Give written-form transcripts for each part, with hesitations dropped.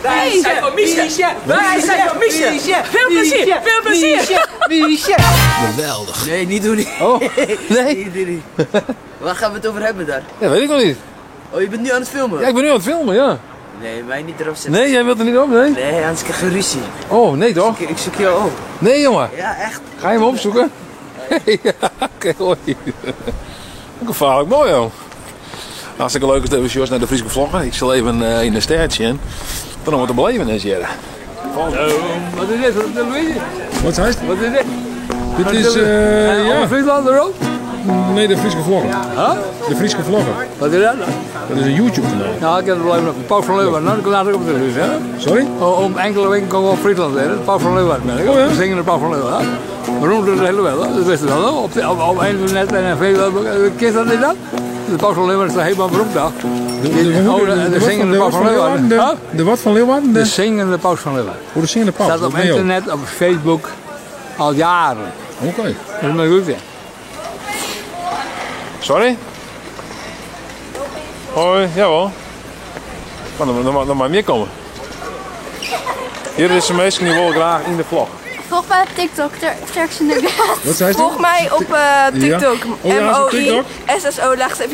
Wij zijn van Miesje. Wij zijn van Miesje. Veel plezier, veel plezier. Miesje. Geweldig. Nee, niet doen. Oh, nee? Niet doen. Waar gaan we het over hebben daar? Ja, weet ik nog niet. Oh, je bent nu aan het filmen? Ja, ik ben nu aan het filmen, ja. Nee, mij niet erop zetten. Nee, jij wilt er niet op, nee? Nee, anders krijg je ruzie. Oh, nee toch? Ik zoek jou op. Nee, jongen. Ja, echt. Ga je hem opzoeken? Ja, oké, hoi. Gevaarlijk mooi, joh. Hartstikke leuk dat we Jos naar de Friese vloggen. Ik zal even in de stad zien. Dan nog wat te beleven is hier. Wat is dit? Wat is dit? Wat zei het? Wat is dit? Dit is, ja. Friesland erop? Nee, de Friese vloggen. De Friese vloggen. Wat is dat? Dat is een YouTube kanaal. Nou, ik heb het probleem met Paus van Leeuwarden. Nou, dat komt ook op de televisie, hè? Sorry? Om enkele weken komen we op Friesland weer. Paus van Leeuwarden ben ik. Oh, ja? De zingende Paus van Leeuwarden. Beroemd door de hele wereld, dat wist je wel. Op, op, op internet en veel. Kent dat niet dan? De Paus van Leeuwarden is helemaal beroemd daar. Oh, de zingende wat Paus van Leeuwarden. De, Huh? de wat van Leeuwarden? De De, zingende Paus van Leeuwarden. oh, de zingende paus. Staat Dat op ben je ook. internet, op Facebook, al jaren. Oké. Dat is maar goed, hè. Sorry? Hoi, jawel. Kan er nog maar meer komen. Hier is de meesten die willen graag in de vlog. Volg mij op TikTok, Turkse Nugget. Wat zei ze? Volg mij op TikTok. Ja. Oh ja, is op TikTok? M-O-I-S-S-O laagste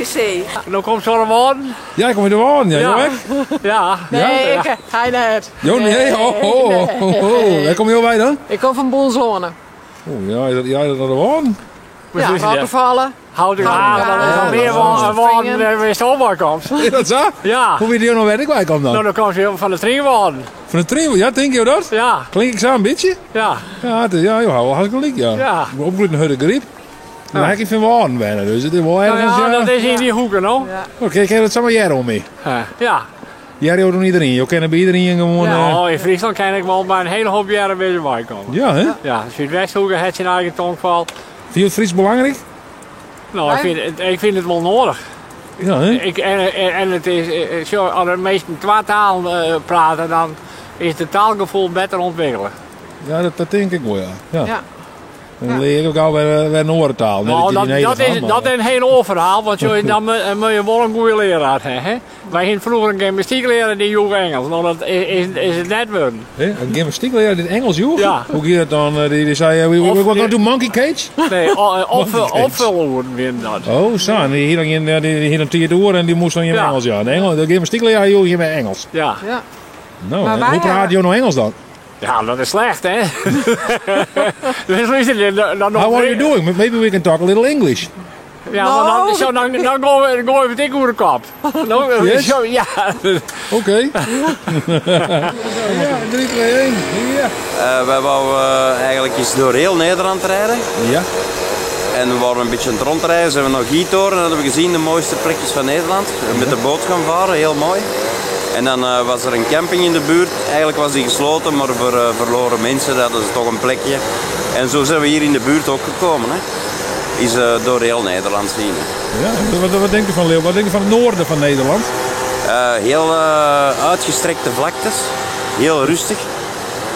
Nou komt zo'n woorden. Ja, ik kom in de woorden. Ja, Ja. joh, Ja. Ja? ik, hij net. Jo, nee, oh, oh, oh, oh. Waar kom je bij dan? Ik kom van Bonzone. Oh, ja, is dat, ja, is dat naar de woorden? Ja, watervallen. Houd ik aan, dat is meer woorden dan weer zomaar komt. Is dat zo? Ja. Hoe weet je nou waar ik bij kom dan? Nou, dan komt ze van de Trienwoorden. Van de trio, ja, denk je dat? Ja, Klink ik zo een beetje? ja. Ja, het is, ja, joh, wel hartstikke leuk, ja. Ja. Ik ben opgegroeid in Hudde Griep. Dan heb ik van woorden bijna, dus het is wel Nou ergens, ja, ja. dat is in die hoeken, hoor. Oké, ik heb het samen jij om mee. Ja. Jij hoort nog iedereen, je kennen bij iedereen gewoon... Ja. Oh, in Friesland kan ik wel maar een hele hoop jaren weer bij komen. ja, hè? Ja, Zuidwesthoeken heeft zijn eigen tongval. Vind je het Fries belangrijk? Nou, ik vind het wel nodig. Ja, hè? Ik, en het is, zo, als de meesten twee talen praten, dan is het taalgevoel beter ontwikkelen. Ja, dat denk ik wel, ja. Ja. Ja. En dan leer ik ook al weer een oortaal. Net Nou, dat je dat, die dat, is, Nederlands, dat maar- is een heel oor verhaal, want joh, dan moet je wel een goede leraar hebben. Hè? Wij gingen vroeger een gymnastiekleraar die joeg Engels. Nou, dat is het net worden. Hè? Een gymnastiekleraar in het Engels, joh? Ja. Hoe ging dat dan? Die zei, we Of- gonna do monkey cage? Nee, Monkey cage. opvullen weer dat. Oh, zo. En die hier dan in, die hier dan tegen oor en die moest dan in Ja. Engels, ja. De, Engels, de gymnastiekleraar joeg je met Engels. Ja. Ja. Nou, Maar en wij hoe praat hebben- je nou Engels dan? Ja, dat is slecht, hè? dus luister je, dan nog How are you doing? Maybe we can talk a little English. Ja, maar dan, zo, dan gooien we het ik over de kop. Nou, Yes? zo, ja. Oké. Ja, 3, 2, 1. Ja. Wij wouden eigenlijk eens door heel Nederland rijden. Ja. En we waren een beetje aan het rondrijden. Zijn we naar Giethoorn en dat hebben we gezien, de mooiste plekjes van Nederland. Met de boot gaan varen, heel mooi. En dan was er een camping in de buurt. Eigenlijk was die gesloten, maar voor verloren mensen hadden ze toch een plekje. En zo zijn we hier in de buurt ook gekomen. Hè. Is door heel Nederland zien. Hè. Ja, wat denk je van Leeuw? Wat denk je van het noorden van Nederland? Heel uitgestrekte vlaktes, heel rustig.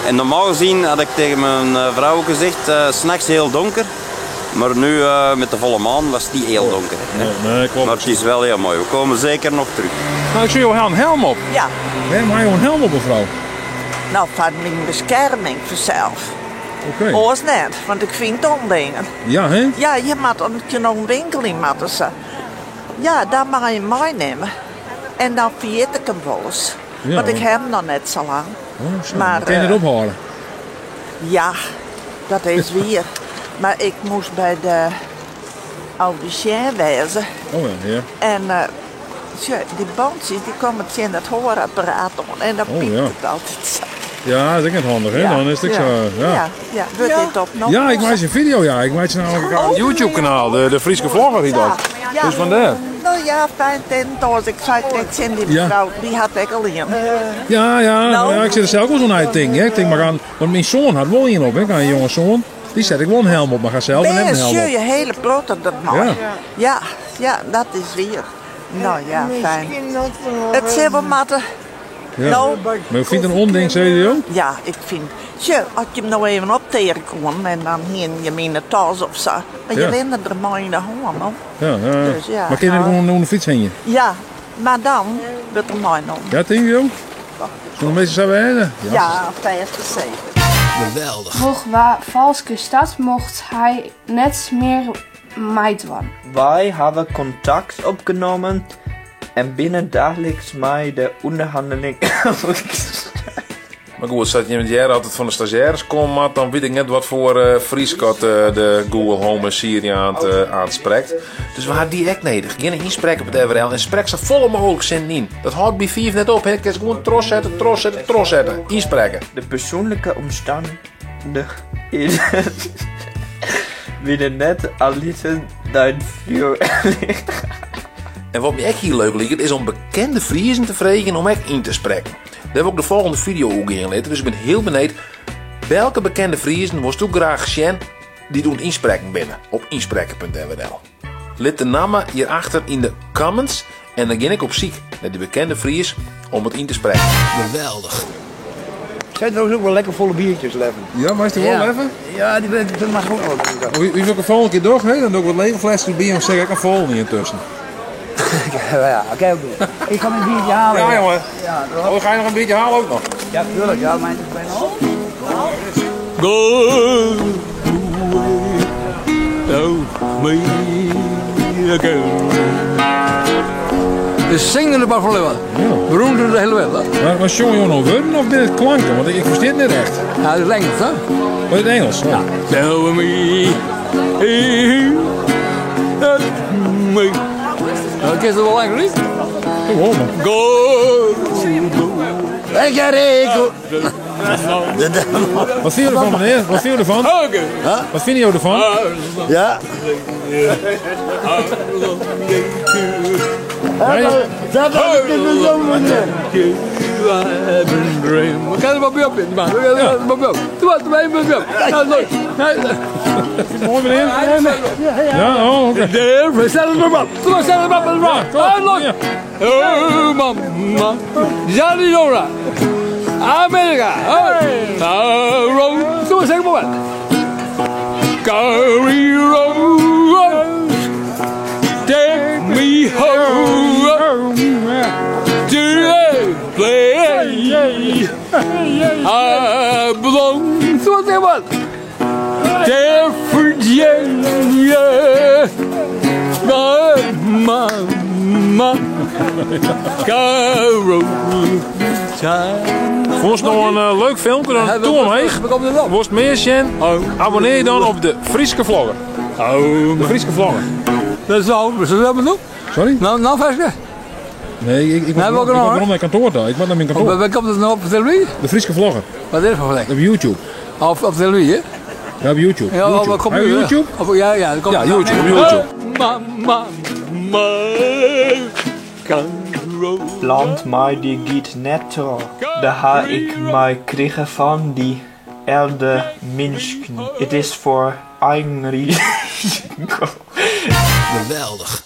En normaal gezien had ik tegen mijn vrouw ook gezegd, 's s'nachts heel donker. Maar nu met de volle maan was het niet heel donker. Hè. Nee, nee, klopt. Maar het is wel heel mooi. We komen zeker nog terug. Nou, ik zie jou een helm op. Ja, Waarom heb je een helm op, mevrouw? nou van mijn bescherming vanzelf. Oké. Oors net, want ik vind ondingen. Ja, hè? Ja, je moet omdat je nog een winkel in moet ze. Ja, daar mag je meenemen. En dan vergeet ik hem wel eens. Ja, want ik want- heb hem nog net zo lang. Oh, zo. Maar, Kun je het ophouden? Ja, dat is weer. Maar ik moest bij de audicien wezen. Oh ja, ja. En tja, die bandjes die komen tegen dat hoorapparaat aan. En dan Oh, piept ja. het altijd zo. Ja, dat is ook net handig, hè? Ja, Dan is het ook ja. zo. Ja. Ja, ja. Wordt dit op nog? Ja, ik maak een video, ja. Ik maak namelijk een Oh. YouTube-kanaal, de Friese Vlogger, die dat. Ja. Dus vandaar. Nou ja, fijn tent. Ik zei het net in die Ja. mevrouw, die had ik al in. Ja, ja, Nou. ja, ik zit er zelf ook zo'n uit ding. Hè. Ik denk maar aan, want mijn zoon had wel een op, hè. Ik had een jonge zoon. Die zet ik wel een helm op, maar ga zelf net een Nee, helm zie op. je hele brood dat mooi. Ja. Ja. ja, dat is weer. Nou ja, fijn. Het zijn wel matten. Ja. Nou, Maar je vindt een onding, zei je ook? ja, ik vind... Tje, als je hem nou even op tegenkomt en dan hing je hem in de tas of zo. Maar je Ja. rent er maar in de hand, hoor. Ja, ja. Dus ja, Maar kun je er nou. gewoon onder de fiets heen? Ja, maar dan wordt er mooi nog. Ja, denk je ook? Soe de measte sa wêze? Ja, fêst en seker. Geweldig. Troch wa falske start mocht hy net mear meidwaan. Wy hawwe kontakt opnommen en binne daliks mei de ûnderhanneling. Mar goed, sa't jim it hearre, as it fan de stazjêres komme moat, dan wit ik net wat foar Frysk at de Google Home en Siri aan it sprekt. Dus we ha dy ek nedich. Gean ynsprekke op it FRL en sprek sa folle mooglik sinnen yn. Dat hâldt by fiif net op, hè. Kinst gewoan trochsette, trochsette, trochsette. Ynsprekke. De persoanlike omstannichheden wiene net aliten nei it En wat my ek hiel leuk liket is om bekende Friezen te freegjen om ek yn te sprekken. Dêr wol ik de folgjende fideo oer gean litte, dus ik bin hiel benijd welke bekende Friezen wolsto graach sjen dy't oan it ynsprekken binne op ynsprekken.nl. Lit de namme hjirachter yn de comments en dan gean ik op syk nei dy bekende Fries om it yn te sprekken. Geweldich. Zijn trouwens ook wel lekker volle biertjes, Leven. Ja, meist dy wol Leven? Ja, die dat mag ook wel drinken. Wie wil ik de volgende keer doch, hè? Dan doe ik wat lege flesjes by en zeg ik een vol niet intussen. Ja, oké, oké. Ik ga mijn biertje halen. Ja, jongen. Ja, toch? Oh, ga je nog een biertje halen ook nog? Ja, tuurlijk. Ja, mijn is bijna op. Go away, me again. De zingende Bart van Leeuwen. Beroemd door de hele wereld. Maar, maar jongen, joh, nou woorden of ben het klanken? Want ik versteer het niet echt. Ja, dat is Engels, hè? Wat in het Engels? Ja. Tell me, that me. Dat is wel Engels, niet? Gewoon, man. Go. Wat vind je ervan, meneer? Wat vind je ervan? Wat vinden jullie ervan? Ja. Nee? Dat was het zo, meneer. We gaan er maar bij op, man. We gaan er maar bij op. Doe maar, doe maar bij op. Ja, leuk. Nee, Mooi, meneer. Ja, oh, oké. Nee, zet het maar op. Doe maar, zet het maar op. Ja, Ja, leuk. Oh, mama. Arizona. Amerika. Oh, road. Doe maar, zeg maar wat. Carry road. Take me home. To the place I belong. Doe maar, zeg maar. There Virginia. My mama. Vond je nog een leuk filmpje? Dan doe omheen. We komen erop. Worst meer zien? Abonneer je dan op de Frieske Vlogger. Oh, De Frieske Vlogger. dat is al. Zullen we dat maar doen? Sorry? Nou, nou, Veske. Nee, ik Nee, welke ik nou, moet hè? waarom naar kantoor daar. Ik moet naar mijn kantoor. Waar komt het nou op televisie? De Frieske Vlogger. Wat is het voor plek? Op YouTube. Op, op televisie, hè? Ja, op YouTube. Ja, op, YouTube. op, Heb je YouTube? Op, ja, ja, dat komt Ja, YouTube, op YouTube. Mama, mama, Land mei dy giet net troch. Dêr ha ik mei krige fan dy âlde minsken. It is foar eigen risiko. Geweldig.